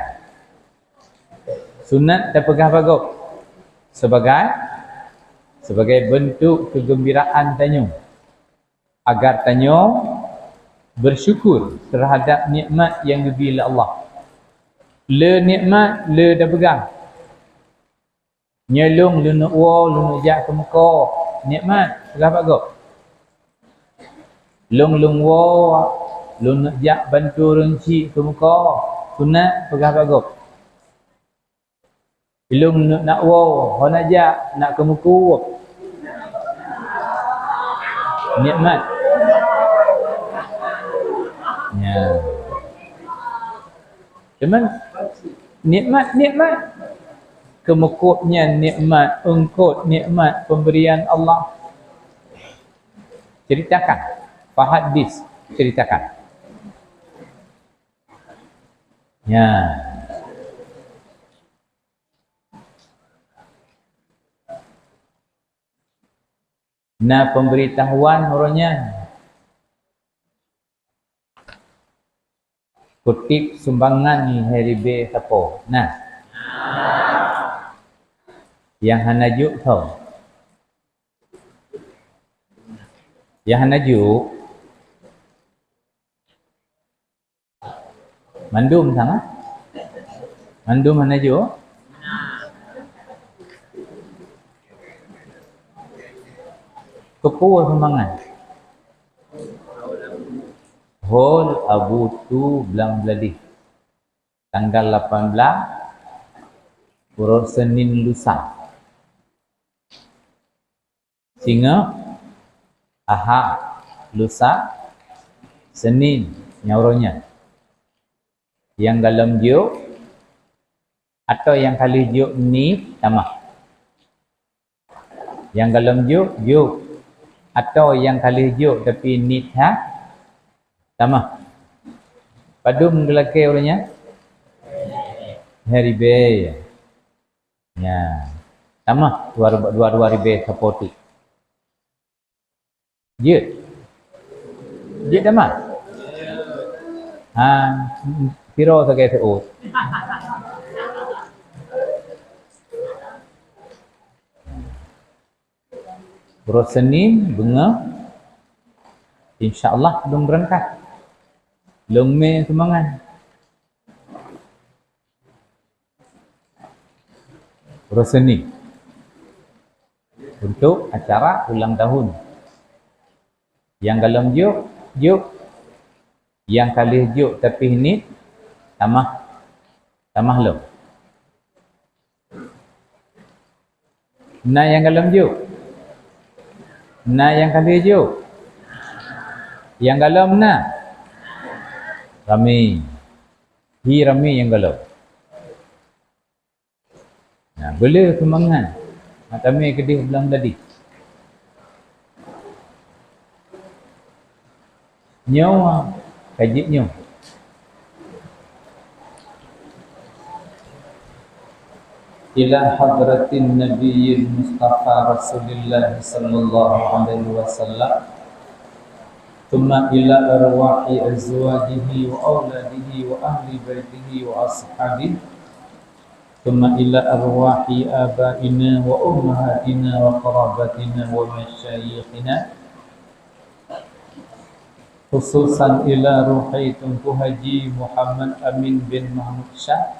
Sunat tapeugah bak gob sebagai, sebagai bentuk kegembiraan tanyoe, agar tanyoe bersyukur terhadap nikmat nyang geubri lé Allah. Le nikmat, le tapeugah, "Nyoe lôn, lôn neuk woe, lôn neuk jak keu meuko." Nikmat, peugah bak gob. "Lôn, lôn woe, lôn neuk jak bantu ureuëng syiek keu meuko." Sunat, peugah bak gob. "Lôn neuk nak woe, ho nak jak, nak keu meuko." Nikmat. Ya. Cuman nikmat, nikmat. Keumeukot nyan nikmat, eungkot nikmat pemberian Allah. Ceritakan. Fahadis, ceritakan. Ya. Na pemberitahuan uroe nyan. Kutip sumbangan hai ribée sapo. Nah. Nyang hana jok soe? Nyang hana jok? Mandum sama? Mandum hana jok? Keupeue sumbangan? Hol Abu Tu Blang Bladih. Tanggal lapan belas uroe Senin lusa. Singoh, Ahad, lusa, Senin, nyoe uroe nyan. Nyang galom jok, atau nyang ka lheueh jok niet tamah. Nyang galom jok, jok. Atau nyang ka lheueh jok tapi niet that tamah. Padum geulakée uroe nyan? Lhée ribée. Nya. Tamah dua, dua, dua ribée sapo teuk. Jeuet. Jeuet tamah. Ha, piro sagai seuôt. Uroe Senin beungoh, insya Allah lôn beurangkat. Lôn mé sumbangan. Uroe Senin. Untuk acara ulang tahun. Nyang galom jok, jok. Nyang ka lheueh jok tapi niet, tamah, tamah lom. Na nyang galom jok? Na nyang ka lheueh jok? Nyang galom na? Ramé. Hi ramé nyang galom. Nah, beuleueh sumbangan. Mata mé keudeh Blang Bladih. Nyoe ka jeuet nyoe. Ila hadratin Nabiyil Mustafa Rasulillah sallallahu alaihi wasallam. Tsumma ila arwahi azwajihi wa auladihi wa ahli baitihi wa ashabihi. Tsumma ila arwahi abaina wa ummahatina wa qarabatina wa masyayikhina, khususan ila ruhi Teungku Haji Muhammad Amin bin Mahmud Syah,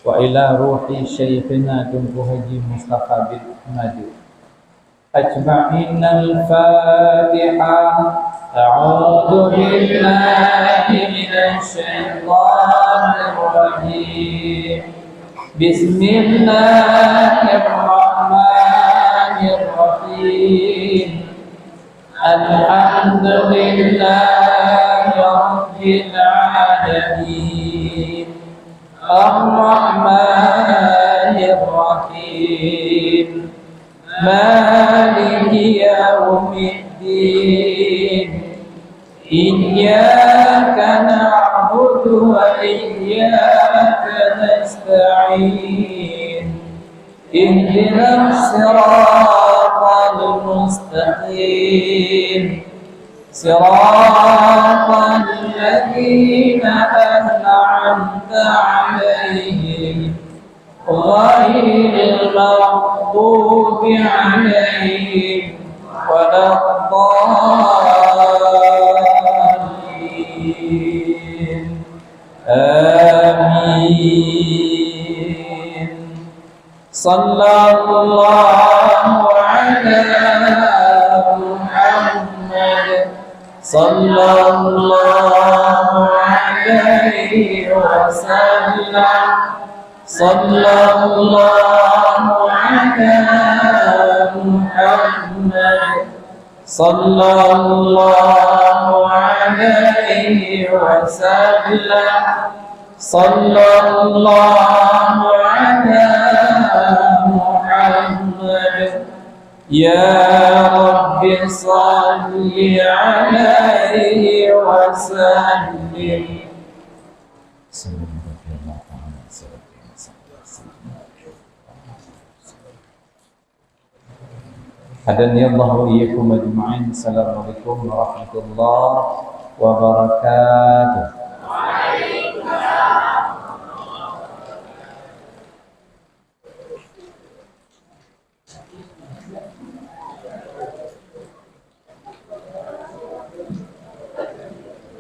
wa ila ruhi syaikhina Teungku Haji Mustafa bin Ahmad. أجمعين. الفاتحة. أعوذ بالله من الشيطان الرجيم. بسم الله الرحمن الرحيم. الحمد لله رب العالمين. الرحمن الرحيم. مالك يوم الدين. إياك نعبد وإياك نستعين. اهدنا الصراط المستقيم. صراط الذين أنعمت عليهم غير المغضوب عليهم ولا الضالين. آمين. صلى الله على محمد. صلى الله عليه وسلم. صلى الله على محمد. صلى الله عليه وسلم. صلى الله على يا رب صل عليه وسلم. Hadanallahu wa iyyakum ajma'in. Assalamualaikum warahmatullahi wabarakatuh.